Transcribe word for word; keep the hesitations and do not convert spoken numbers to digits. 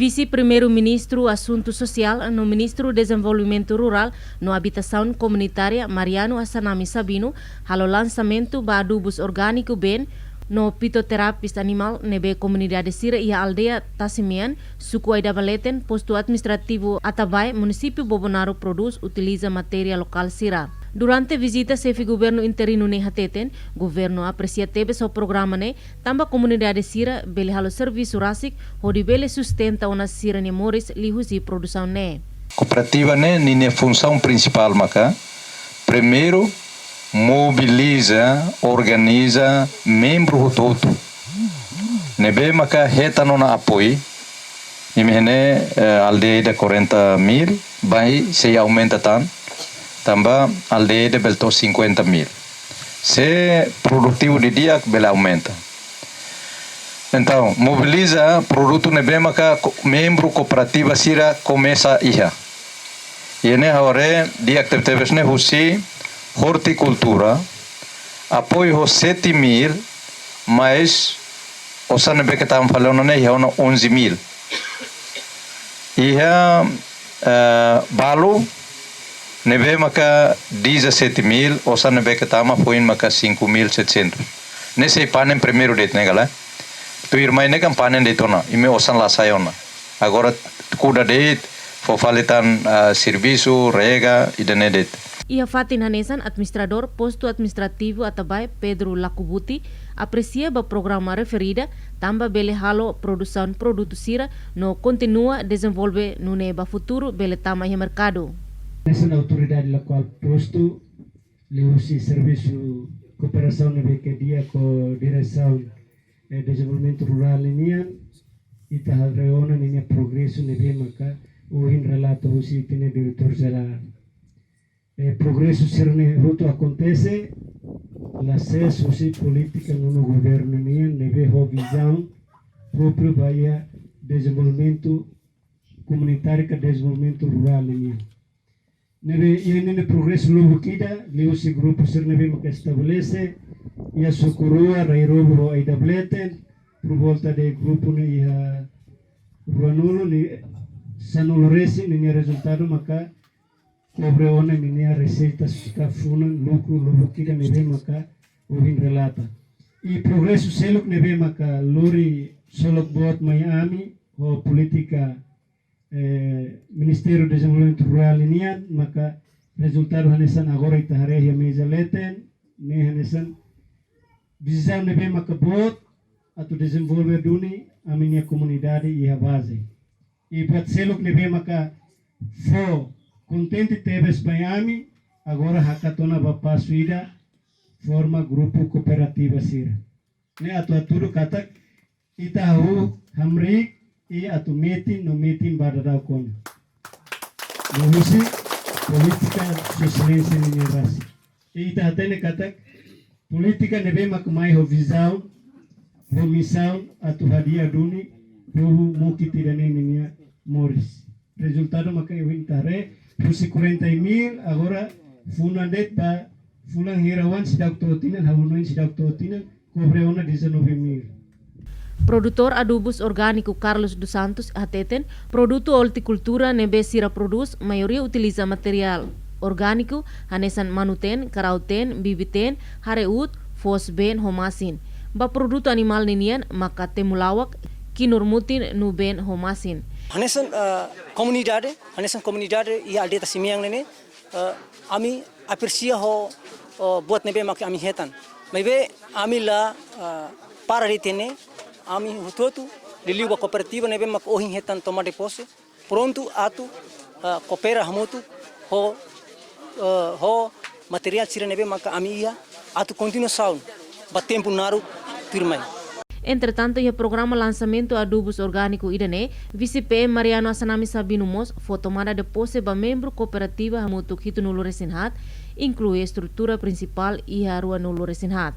Vise-Primeiru-Ministru Asuntu Sosiál no Ministru Dezenvolvimentu Rurál no Abitasaun Komunitária, Mariano Assanami Sabino, halo lansamentu ba adubus orgániku been no fitoterapia animál ne'ebé komunidade sira iha aldeia Tasi-Mean, suku Aidaba Leten, postu administrativu Atabae, munisípiu Bobonaro prodús utiliza matéria lokál sira. Durante vizita, xefe governu interinu ne'e hateten, governu apresia tebes ho programa ne'e, tanba komunidade sira bele halo servisu rasik hodi bele sustenta ona sira-nia moris liuhusi produsaun ne'e. Kooperativa ne'e ninia funsaun prinsipál maka, primeiru, mobiliza, organiza membru hotu-hotu ne'ebé maka hetan ona apoiu. Imi hatene, eh, aldeia ida quarenta mil, bainhira sei aumenta tan, tanba aldeia ida bele to'o cinquenta mil. Se produtivu didi'ak bele aumenta. Entaun, mobiliza produtu ne'ebé maka ko-, membru kooperativa sira komesa iha. Ida-ne'e ha'u haree di'ak tebetebes ne'e husi ortikultura, apoiu ho sete mil, mais osan ne'ebé ke tama fali ona ne'e iha ona onze mil. Iha, eh, balu ne'ebé maka dezassete mil, osan ne'ebé ke tama foin maka cinco mil e setecentos. Ne'e sei panen primeiru de'it ne'e ka lae. Tuirmai ne'e kan panen de'it ona, imi osan la sai ona. Agora kuda de'it, fó fali tan, ah, servisu, rega, ida-ne'e de'it. Iha fatin hanesan, administradór postu administrativu Atabae, Pedro Lakubuti, apresia ba programa referida, tanba bele halo produsaun produtu sira no kontinua dezenvolve nune'e ba futuru bele tama iha merkadu. Hanesan autoridade lokál postu, liuhusi servisu kooperasaun ne'ebé ke di'ak ho diresaun, eh, dezenvolvimentu rurál nian, ita haree ona ninia progresu ne'ebé maka ohin relata husi ita-nia diretór jerál. Eh, progresu sira-ne'e hotu akontese, la sees husi polítika nonu governu nian ne'ebé ho vizaun própriu ba iha dezenvolvimentu komunitáriu ka dezenvolvimentu rurál nian. Ne'ebé iha ninia progresu lubuk ida, liuhusi grupu sira ne'ebé maka estabelese, iha suku rua, Rairobo ho Aidaba Leten, por volta de grupu ne'e iha ruanulu, ne'e sanulu-resin, ninia rezultadu maka kobre ona ninia reseitas ka funan lukru lubuk ida ne'ebé maka ohin relata. I progresu seluk ne'ebé maka lori solok boot mai ami ho polítika, eh, Ministériu Dezenvolvimentu Rurál nian, maka rezultadu hanesan agora ita haree iha meza leten, ne'e hanesan vizaun ne'ebé maka boot atu dezenvolve duni ami-nia komunidade iha baze. I buat seluk ne'ebé maka fó kontente tebes ba ami, agora hakat ona ba pasu ida, forma grupu kooperativa sira. Ne'e atu hatudu katak ita hahú hamriik i atu metin no metin ba daudaun ona. Liuhusi polítika sosilénsia ninia rasik. I ita hatene katak polítika ne'ebé mak mai ho vizaun, ho misaun atu hadi'a duni povu mukit ida-ne'e ninia moris. Rezultadu maka ohin ita haree, husi quarenta mil, agora funan de'it ba fulan hira-oan seidauk to'o tinan, hahú hanoin seidauk to'o tinan, kobre ona dezanove mil. Produtór adubus orgániku Carlos dos Santos hateten, produtu ortikultura ne'ebé sira prodús, maioria utiliza materiál orgániku, hanesan manu-teen, karau-teen, bibi-teen, hare-uut, foos-been ho masin. Ba produtu animál ninian, maka temu-lawak, kinur-mutin no been ho masin. Hanesan, eh, komunidade, hanesan komunidade iha aldeia Tasi-Mean ne'e, eh, ami apresia ho, eh, buat ne'ebé mak ami hetan. Maibé ami la, eh, para de'it iha ne'e, ami hotu-hotu, liuliu ba kooperativa ne'ebé mak ohin hetan tomada de posse, prontu atu, eh, koopera hamutuk ho, eh, ho materiál sira ne'ebé maka ami iha, atu kontinuasaun ba tempu naruk tuirmai. Entretantu, iha programa lansamentu adubus orgániku ida-ne'e, Vise-PM Mariano Assanami Sabino mós fó tomada de posse ba membru kooperativa hamutuk hitunulu-resin-haat, inklui estrutura prinsipál iha ruanulu-resin-haat.